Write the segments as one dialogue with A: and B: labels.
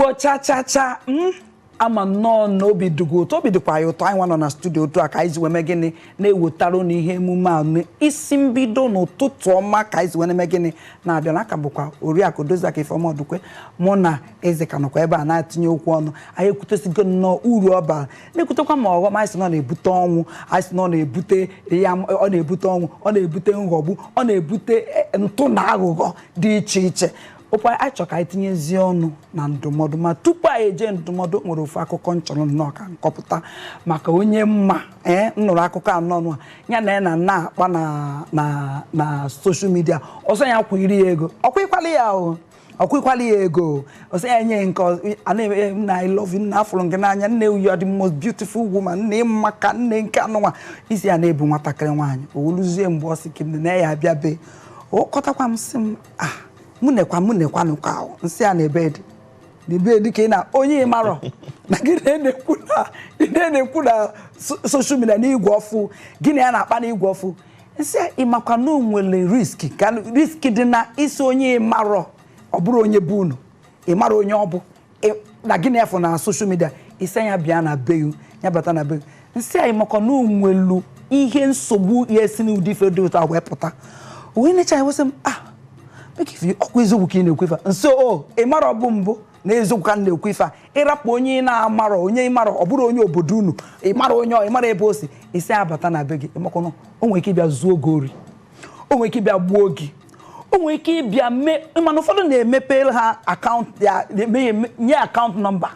A: Igbo cha cha cha ama nnọọ na obi dịgo ụtọ, obi dịkwa ya ụtọ. Anyị nwa nọ na studio otu a ka anyị ji wee mee gịnị, na-ewetara unu ihe emume a n'isi mbido n'ụtụtụ ọma, ka anyị ji wee na-eme gịnị, na-abịa. Na aka bụkwa Oriakụ Odoziakụ Ifeọma Ọdụkwe, mụ na Eze ka nọkwa ebe a na-atinye okwu ọnụ. Anyị ekwutesigo nnọọ uru ọ bara, na-ekwutekwa ma ọghọm. Anyị sị na ọ na-ebute ọnwụ, anyị sị na ọ na-ebute ya, ọ na-ebute ọnwụ, ọ na-ebute nghọgbu, ọ na-ebute ntụ na aghụghọ dị iche iche. Ụkwa anyị chọrọ ka anyị tinyezie ọnụ na ndụmọdụ. Ma tupu anyị eje ndụmọdụ, nwere ofu akụkọ m chọrọ nnọọ ka nkọpụta maka onye mma. Ee, m nụrụ akụkọ anọ nụ a, ya na ya na na-akpa na social media. Ọsọ ya kwụiri ya ego, ọkwịkwala ya o, ọkwịkwala ya ego. Ọsọ ya nye nke a na-eme nna, "I love you," nna, "afụrụ gị n'anya," nne, "you are the most beautiful woman," nne, mma ka nne nke anụnwa isi ya na-ebu nwatakịrị nwaanyị. O wuluzie mgbe ọ sị ka m na ya abịa be o kọtakwa m, sị m, "Ah, mụ nekwa, mụ nekwa nụkwa ahụ." Nsị ya na ebe dị na ebe dị ka ị na onye ị marọ na gị na-ekwu na ị na-ekwu na social media n'igwe ọfụ, gị na ya na-akpa n'igwe ọfụ. Nsị ya, ị makwa na o nwere risk, ka risk dị na isi onye ị marọ, ọ bụrụ onye bụ unu, ị mara onye ọ bụ na gị na-efụ na social media, isi ya bịa na be gị, ya bata na be gị. Nsị ya, ị makwa na o nwelu ihe nsogbu ya esi n'ụdị ife dị ụtọ a wee pụta. O wee necha ya wesị m, "Ah, make if you ọkwa eziokwu ka ị na-ekwu ife a?" Nso o, ị mara ọ bụ mbụ na eziokwu ka m na-ekwu ife a. Ịrapụ onye ị na-amarọ, onye ị marọ, ọ bụrụ onye obodo unu, ị mara onye ọ, ị mara ebe o si, isi abata na be gị, ịmakwanụ o nwere ike ịbịa zuo gị ori, o nwere ike ịbịa gbuo gị, o nwere ike ịbịa mee. Mana ụfọdụ na-emepe ha account ya, nye account number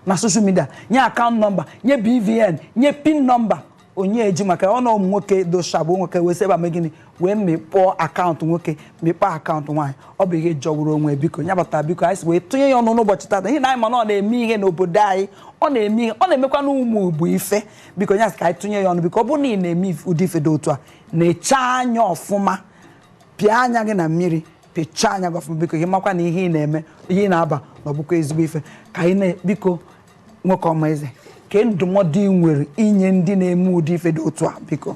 A: na social media, nye account number, nye BVN, nye PIN number. Onye eji maka ọ na ụmụ nwoke doshabụ nwoke wee sị ebe a mee gịnị, wee mekpọọ account nwoke, mekpọọ account nwaanyị. Ọ bụ ihe jọgburu onwe. Biko nyabata, biko, anyị si wee tụnye ya ọnụ n'ụbọchị tata, n'ihi na anyị ma na ọ na-eme ihe n'obodo anyị, ọ na-eme ihe, ọ na-emekwa n'ụmụ Igbo ife. Biko ya sị ka anyị tụnye ya ọnụ. Biko, ọ bụrụ na ị na-eme ụdị ife dị otu a, na-eche anya ọfụma, pịa anya gị na mmiri, pịchaa anya gị ọfụma. Biko, ihe makwa na ihe ị na-eme, ihe ị na-aba na ọ bụkwa ezigbo ife ka anyị na. Biko, nwoke ọma Eze, ke ndụmọdụ ị nwere inye ndị na-eme ụdị ife dị otu a, biko?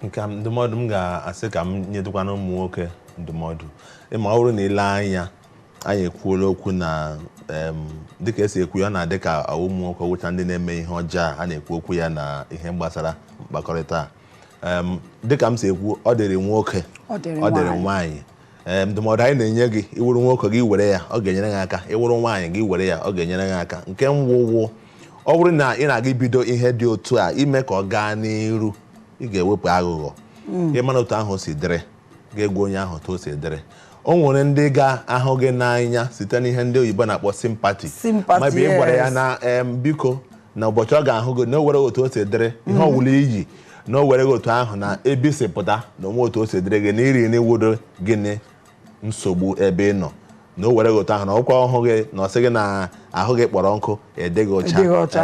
B: Nke ndụmọdụ m ga-asị ka m nyedụkwana ụmụ nwoke ndụmọdụ, ịma ọ bụrụ na ile anya, anyị ekwuola okwu na dịka esi ekwu ya, ọ na-adị ka ụmụ nwoke wụcha ndị na-eme ihe ọjọọ a na-ekwu okwu ya na ihe gbasara mkpakọrịta a. Dịka m si ekwu, ọ dịrị nwoke,
A: ọ dịrị
B: ọ dịrị
A: nwaanyị.
B: Nwaanyị, ee, ndụmọdụ anyị na-enye gị, iwuru nwoke gị were ya, ọ ga-enyere gị aka. Ịwụrụ nwaanyị gị were ya, ọ ga-enyere gị aka. Nke mwụwụ, ọ bụrụ na ị na-aga ibido ihe dị otu a, ime ka ọ gaa n'iru, ị ga-ewepụ aghụghọ. Ịmara otu ahụ si dịrị, ga-egwu onye ahụ otu o si dịrị. O nwere ndị ga-ahụ gị n'anya site n'ihe ndị oyibo na-akpọ sympathy.
A: Sympathy,
B: Maybe ị gwara ya
A: yes.
B: na biko, na ụbọchị ọ ga-ahụ gị, na o were otu o si dịrị, ihe ọwụla iyi na o were gị otu ahụ na ebe si pụta, na onwe otu o si dịrị gị, na iri n'iwudo gịnị nsogbu ebe ị nọ, na o were gị otu ahụ, na ọkwa ọhụ gị, na ọ sị gị na ahụ gị kpọrọ nkụ, edịghị ọcha.
A: Edịghị ọcha.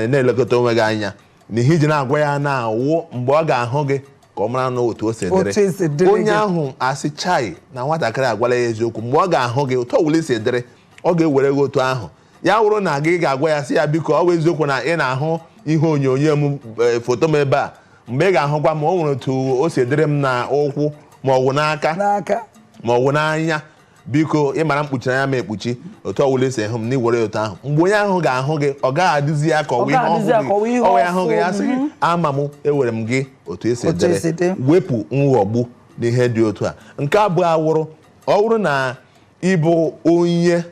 B: Ị na-elekọta onwe gị anya, na ihe iji na-agwa ya na-awụ mgbe ọ ga-ahụ gị ka ọ mara na otu o si
A: Otu esi dịrị
B: onye
A: gị.
B: ahụ asị, "Chai, na nwatakịrị agwala ya eziokwu." Mgbe ọ ga-ahụ gị, otu ọbụla isi dịrị, ọ ga-ewere gị otu ahụ. Ya wụrụ na gị ga-agwa ya, sị ya, "Biko, ọ bụ eziokwu na ị na-ahụ ihe onyonyo m, foto m ebe a, mgbe ị ga-ahụkwa ma o nwere otu o si dịrị m na ụkwụ ma ọ bụ n'aka
A: n'aka
B: ma ọ bụ n'anya, biko, ị mara mkpuchiri anya m ekpuchi, otu ọbụla esi hụ m na iwere otu ahụ." Mgbe onye ahụ ga-ahụ gị, ọ gaghị adịzi ya ka ọ bụ
A: Ọ
B: ihe
A: gaghị adịzi ya ka ọ bụ ihe
B: ọhụụ gị. Ọ ya ahụ gị, ya
A: ọfụ.
B: sị gị, "Ama m, ewere m gị otu esi
A: Otu esi
B: dịrị."
A: dị.
B: Wepụ nghọgbu n'ihe dị otu a. Nke abụọ awụrụ, ọ bụrụ na ịbụ onye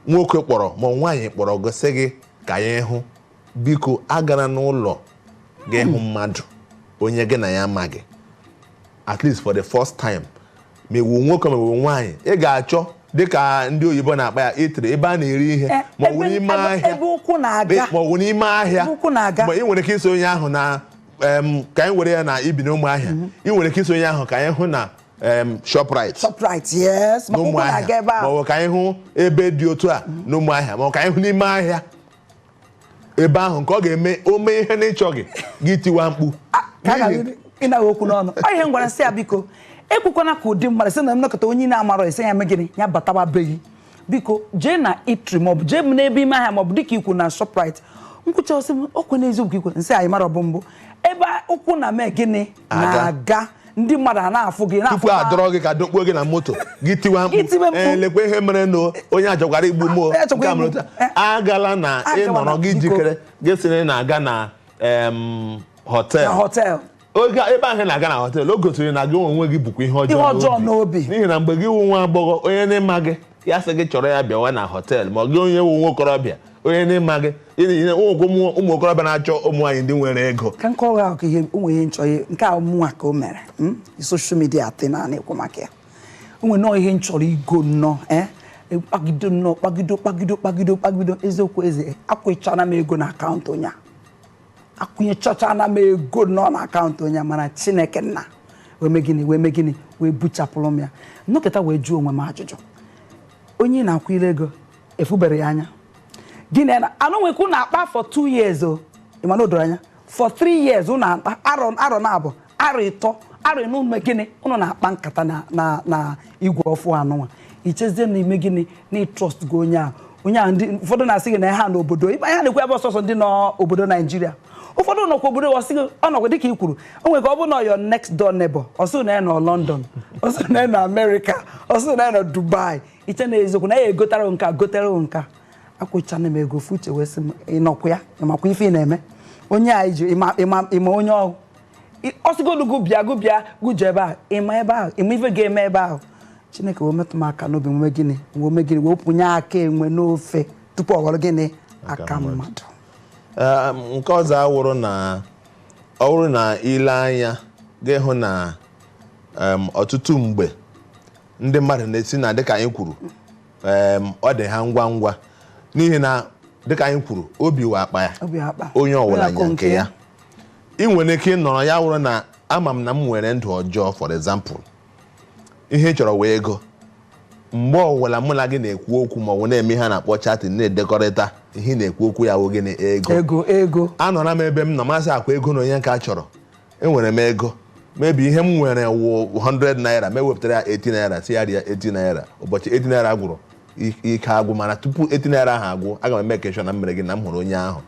B: nwoke kpọrọ ma nwaanyị kpọrọ gosi gị ka anyị hụ, biko, agara n'ụlọ gị hụ mmadụ onye gị na ya amaghị, at least for the first time. Ma iwu nwoke ma iwu nwaanyị, ị ga-achọ dịka ndị oyibo na-akpa ya itiri ebe a na-eri ihe ma ọ bụ n'ime ahịa,
A: ebe ụkwụ na-aga.
B: Ma ọ bụ n'ime ahịa.
A: Ebe ụkwụ na-aga.
B: Ma ị nwere ike iso onye ahụ na ka anyị were ya na ibi n'Ụmụahịa, ị nwere ike iso onye ahụ ka anyị hụ na Shoprite.
A: Shoprite, yes, maka ụkwụ na-aga ebe
B: ma
A: ahụ.
B: ọ bụ ka anyị hụ ebe dị otu a n'Ụmụahịa, ma ọ bụ ka anyị hụ n'ime ahịa ebe ahụ, nke ọ ga-eme o mee ihe n'ịchọghị gị, tiwa mkpu.
A: Ka a ghara ịnaghị okwu n'ọnụ. Ọ ihe m gwara sị ya, biko, ekwekwana ka ụdị mmadụ sị na nnọkọta onye na-amarọ esi ya mee gịnị, ya batawa be gị. Biko, jee na eatery maọbụ jee n'ebe ime ahịa, maọbụ dịka ikwu na Shoprite. Nkwụcha ọsị m okwe n'eziokwu, ikwe nsị anyị mara ọ bụ mbụ ebe ụkwụ na mee gịnị
B: Aga.
A: na-aga. Ndị mmadụ a na-afụ gị, na-afụ
B: Tupu a dọrọ gị ka dokpuo gị na moto gị, tiwa
A: Gị tiwe
B: mkpu,
A: mkpu.
B: "Ee, lekwa ihe mere nụ, onye achọkwara igbu m o."
A: Onye achọkwa
B: Nke a mere
A: igbu.
B: otu a. Agala na
A: Agala
B: ịnọrọ
A: na,
B: gị
A: biko.
B: jikere gị sị na ị na-aga na hotel.
A: Na hotel.
B: Oge ebe ahụ ị na-aga na hotel, o gosiri na gị onwe gị bụkwa ihe
A: Ihe
B: ọjọọ
A: ọjọọ n'obi.
B: N'ihi na mgbe gị wụ nwa agbọghọ, onye na-ịma gị ya sị gị chọrọ ya bịawa na hotel, ma ọ gị onye wụ nwa okorobịa, onye na-ịma gị, ụmụ ụmụ okorobịa na-achọ ụmụ nwaanyị ndị nwere ego.
A: Ka nke ọrụ ahụ, ka ihe ụmụ ihe nchọ, nke a mụnwa ka o mere, social media te na ekwu maka ya. O nwere nnọọ ihe m chọrọ igo nnọọ, kpagido nnọọ, kpagido, kpagido, kpagido, kpagido. Eziokwu, eze, akwụchana m ego na akaụntụ onye a, akwụnyechachana m ego nnọọ na akaụntụ onye a, mana Chineke nna wee mee gịnị? Wee mee gịnị? Wee buchapụrụ m ya. Nnọkịta wee jụọ onwe m ajụjụ: onye ị na-akwụnyere ego efubere ya anya, gịnị na anụ nwekwu na-akpa for 2 years o? Ị ma na o doro anya, for 3 years unu akpa, arọ, arọ na abụọ, arọ ịtọ, arọ ịnọ, ume gịnị unu na-akpa nkata na igwe ọfụ anụnwa, ichezie na ime gịnị na ịtrust gị onye ahụ. Onye ahụ, ndị ụfọdụ na-asị gị na ha n'obodo ịkpa ya na-ekwu ebe ọsọsọ ndị nọ obodo Naijiria, ụfọdụ nọkwa obodo, ọsị gị ọ nọkwa dịka i kwuru, o nwere ka ọ bụ na your next door neighbor, ọsị na ya nọ London, ọsị na ya nọ America, ọsị na ya nọ Dubai, iche na eziokwu na ya egotara nka, gotere nka. Akwụchana m ego fuche, wee sị m, ịnọkwa ya, ịmakwa ife ị na-eme, onye a iji ịma, ịma, ịma onye ọhụ ọsịgodu bịa, gụ bịa gụje ebe ahụ, ịma ebe ahụ, ịma ife ga-eme ebe ahụ. Chineke wee metụ m aka n'obi, nwee gịnị, wee mee gịnị, wee pụnye aka enwe n'ofe tupu ọ ghọrọ gịnị? Aka mmadụ.
B: Nke ọzọ awụrụ na ọ bụrụ na ile anya gị hụ na ọtụtụ mgbe ndị mmadụ na-esi na, dịka anyị kwuru, ọ dị ha ngwa ngwa, n'ihi na dịka anyị kwuru, obi wụ akpa ya.
A: Obi akpa.
B: Onye ọbụla
A: Onye
B: nya nke ya. Ị nwere ike ịnọrọ ya wụrụ na ama m na m nwere ndụ ọjọọ, for example, ihe ị chọrọ wee ego. Mgbe ọbụla mụ na gị na-ekwu okwu ma ọ bụ na-eme ihe a na-akpọ chatting, na-edekọrịta ihe ị na-ekwu okwu ya wụ gịnị? Ego.
A: Ego, ego.
B: Anọra m ebe m nọ, masị akwa ego na onye nka chọrọ, enwere m ego, mebi ihe m nwere wụ 100 naira, ma ewepụtara ya 80 naira, si ya rie 80 naira. Ụbọchị 80 naira gwụrụ, ike agwụ, mana tupu 80 naira ahụ agwụ, aga m eme kesho na m mere gị na m hụrụ onye ahụ.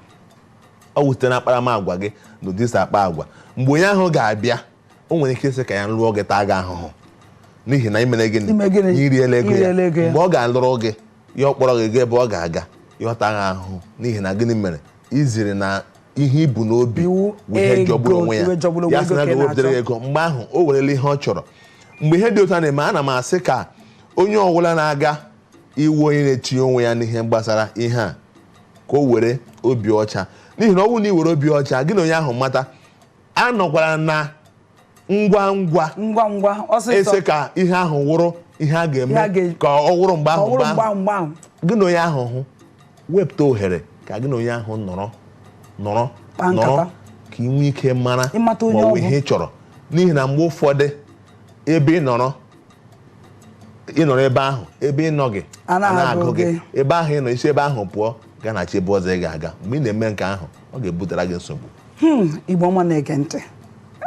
B: Ọ wụ site na akparamagwa gị na ụdị si akpa agwa. Mgbe onye ahụ ga-abịa, o nwere ike ịsị ka ya lụọ gị, taa gị ahụhụ, n'ihi na imere gịnị?
A: Ime gịnị?
B: Iriela ego ya.
A: Iriela ego ya.
B: Mgbe ọ ga-alụrụ gị ya, ọ kpọrọ gị gaa ebe ọ ga-aga, ya ọ taa gị ahụhụ, n'ihi na gịnị mere? Iziri na ihe ibu n'obi
A: Iwu
B: bụ ihe
A: ego,
B: jọgburu onwe ya.
A: Iwe jọgburu onwe
B: Ya sị na
A: ego ka ị
B: ga-ewepụtara ya
A: na-achọ.
B: ego. Mgbe ahụ o werela ihe ọ chọrọ. Mgbe ihe dị otu a na-eme, ana m asị ka onye ọbụla na-aga iwu, onye na-etinye onwe ya n'ihe gbasara ihe a, ka o were obi ọcha, n'ihi na ọ bụrụ na ị were obi ọcha gị na onye ahụ mata, anọkwara na ngwa ngwa
A: Ngwa ngwa, ọsịsọ.
B: Ese ka ihe ahụ wụrụ ihe a
A: Ihe a
B: ga-eme ka ọ wụrụ mgbe
A: Ka ọ
B: ahụ
A: wụrụ
B: mgbe
A: mgbe
B: ahụ
A: ahụ, mgbe ahụ.
B: Gị na onye ahụ hụ, wepụta ohere ka gị na onye ahụ nọrọ nọrọ
A: Kpaa
B: nọrọ
A: nkata.
B: ka ị nwee ike mara
A: Ịmata onye
B: ma ọ
A: ọ
B: bụ
A: bụ.
B: ihe ị chọrọ, n'ihi na mgbe ụfọdụ ebe ị nọrọ, ị nọrọ ebe ahụ, ebe ị nọghị
A: A na-agụ
B: a na-agụ gị
A: gị.
B: Ebe ahụ ị nọ, isi ebe ahụ pụọ gaa na chi ebe ọzọ ị ga-aga. Mgbe ị na-eme nke ahụ, ọ ga-ebutere gị nsogbu.
A: Igbo ọma na-ege ntị.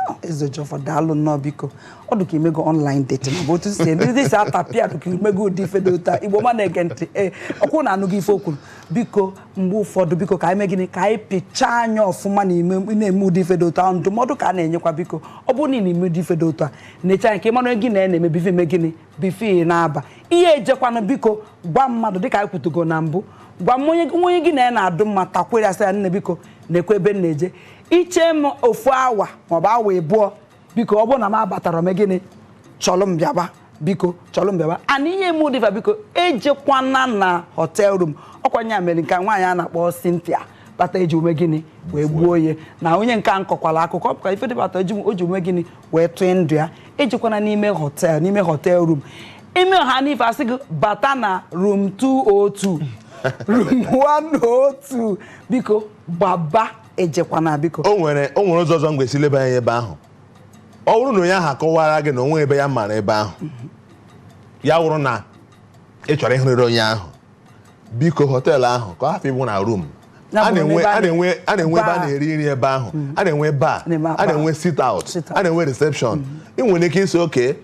A: Oh, Eze Jọfọ, daalụ nnọọ. Biko, ọ dị ka imego online dating, ma ọ bụ otu si eme ndị si atapịa, dị ka imego ụdị ife dị otu a. Igbo ọma na-ege ntị, ee, ọkwụ na anụghị ife o kwuru. Biko, mgbe ụfọdụ, biko, ka anyị mee gịnị? Ka anyị pịchaa anya ọfụma na ime na-eme ụdị ife dị otu ahụ. Ndụmọdụ ka a na-enyekwa, biko, ọ bụrụ na ị na-eme ụdị ife dị otu a, na-eche anya ka ị mara onye gị na ya na-eme bife eme gịnị bife ị na-aba ihe ejekwanụ. Biko, gwa mmadụ, dịka anyị kwutugo na mbụ, gwa m onye onye gị na ya na-adụ mma, takwere asị ya, "Nne, biko, na-ekwe ebe m na-eje, iche m ofu awa maọbụ awa ịbụọ. Biko, ọ bụrụ na m abatara, m gịnị, chọlụ m bịaba. Biko, chọlụ m bịaba." Ana ihe m dịfa, biko, ejekwana na hotel room. Ọkwa nya mere nke nwaanyị a na-akpọ Cynthia kpata eji ume gịnị wee gbuo ya, na onye nke a nkọkwala akụkọ ọ bụkwa ife dịbata o ji ume gịnị wee tụọ ndụ ya. Ejekwana n'ime hotel, n'ime hotel room, ime ha n'ife asị gị bata na room 202, room 102, biko, gbaba, ejekwana, biko.
B: O nwere ụzọ ọzọ m ga-esi leba anya ebe ahụ. Ọ bụrụ na onye ahụ akọwara gị na onwe ebe ya mara ebe ahụ, ya wụrụ na ị chọrọ ịhụrịrị onye ahụ, biko, hotel ahụ ka ọ hapụ ịbụ na room.
A: Ya
B: a
A: bụrụ
B: na-enwe
A: n'ebe a
B: a na-enwe a na-enwe ebe a
A: bar.
B: na-eri nri ebe ahụ, a na-enwe bar,
A: Na-eme
B: a na-enwe sit out,
A: Sit out.
B: a na-enwe reception. Ị nwere ike isi oke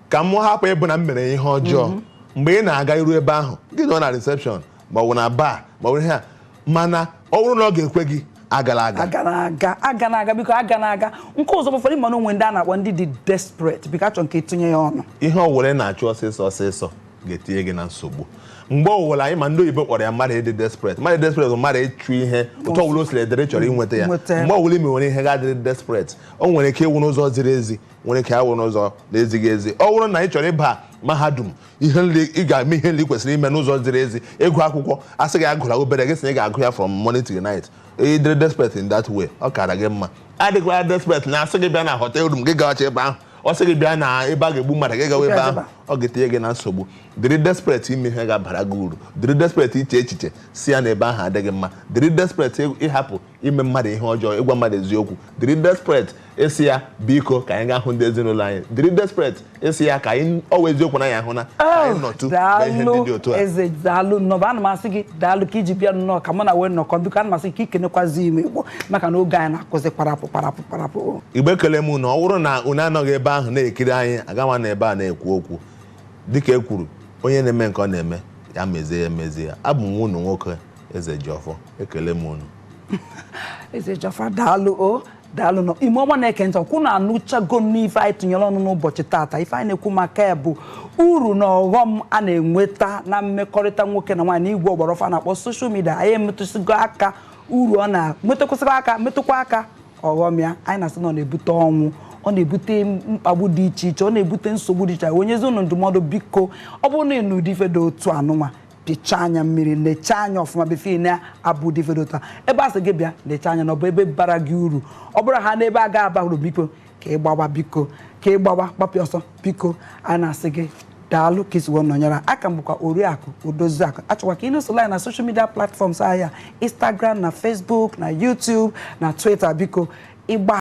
B: ka m hapụ ịbụ na m mere ihe ọjọọ. Mgbe ị na-aga iru ebe ahụ, gị nọ na reception ma ọ bụ na bar ma ọ bụ ihe a, mana ọ bụrụ na ọ ga-ekwe gị Agala aga.
A: Aga na-aga, aga na-aga, biko, aga na-aga. Nke ọzọ bụ ụfọdụ mana onwe ndị a na-akpọ ndị dị desperate. Biko, achọ nke ịtụnye ya ọnụ.
B: Ihe ọwụla ị na-achụ ọsịsọ ọsịsọ ga-etinye gị na nsogbu mgbe ọwụla. Anyị ma ndị oyibo kpọrọ ya mmadụ ịdị desperate. Mmadụ desperate bụ mmadụ ịchụ ihe otu ọwụla o siri edere chọrọ inweta ya.
A: Nweta ya.
B: Mgbe ọwụla ime nwere ihe ga-adịrị desperate, o nwere ike ịwụ n'ụzọ ziri ezi, nwere ike awụ n'ụzọ na-ezighị ezi. Ọ bụrụ na ị chọrọ ịba mahadum, ihe nle ị ga-eme, ihe nle ị kwesịrị ime n'ụzọ ziri ezi, ịgụ akwụkwọ, asị gị agụla obere, gị sị na ị ga-agụ ya from morning till night. Ịdịrị desperate in that way, ọ kara gị mma. Adịkwa ya desperate na asị gị bịa na hotel room, gị gawacha ebe ahụ. Ọ sị gị bịa na ebe a ga-egbu mmadụ, gị gawa ebe ahụ, ọ ga-etinye gị na nsogbu. Dịrị desperate ime ihe ga-abara gị uru. Dịrị desperate iche echiche si ya na ebe ahụ adịghị mma. Dịrị desperate ịhapụ ime mmadụ ihe ọjọọ, ịgwa mmadụ eziokwu. Dịrị desperate ịsị ya, biko, ka anyị gaa hụ ndị ezinụlọ anyị. Dịrị desperate ịsị ya ka anyị ọwa eziokwu na anyị ahụ na ka anyị nọtụ na ihe ndị dị otu a.
A: Eze, daalụ nnọọ. Ana m asị gị daalụ ka iji bịa nnọọ ka mụ na wee nnọkọ. Biko, ana m asị gị ka ikenekwazi ime Igbo, maka na oge anyị na-akụzi kparapụ kparapụ kparapụ.
B: Igbe, ekele m na ọ bụrụ na unu anọghị ebe ahụ na-ekiri anyị, agawa na ebe a na-ekwu okwu dịka e kwuru, onye na-eme nke ọ na-eme ya mezie ya, emezie ya. Abụ m unu nwoke, Eze Jiọfọ. Ekele m unu.
A: Eze Jọfa, daalụ o, daalụ nọ. Ime ọma na-eke ntị ọkwụ na-anụchago n'ife anyị tụnyere ọnụ n'ụbọchị taata. Ife anyị na-ekwu maka ya bụ uru na ọghọm a na-enweta na mmekọrịta nwoke na nwaanyị n'igwe ọgbara ọfa na-akpọ social media. Anyị emetụsigo aka uru ọ na metụkwasịgo aka, metụkwa aka ọghọm ya. Anyị na-asị na ọ na-ebute ọnwụ, ọ na-ebute mkpagbu dị iche iche, ọ na-ebute nsogbu dị iche iche. Onyezi unu ndụmọdụ, biko, ọ bụrụ na ị nụ ụdị ife dị otu anụnwa, pịchaa anya mmiri, lechaa anya ọfụma before ị na-abụ ụdị ife dị otu a. Ebe a sị gị bịa lechaa anya na ọ bụ ebe bara gị uru, ọ bụrụ ha n'ebe a ga-aba uru, biko ka ị gbawa, biko ka ị gbawa, gbapịa ọsọ. Biko, a na-asị gị daalụ ka isi wee nọnyere aka m. Bụkwa Oriakụ Odoziakụ. Achọkwa ka ị na-esoro anyị na social media platforms anyị, Instagram na Facebook na YouTube na Twitter. Biko, ịgba.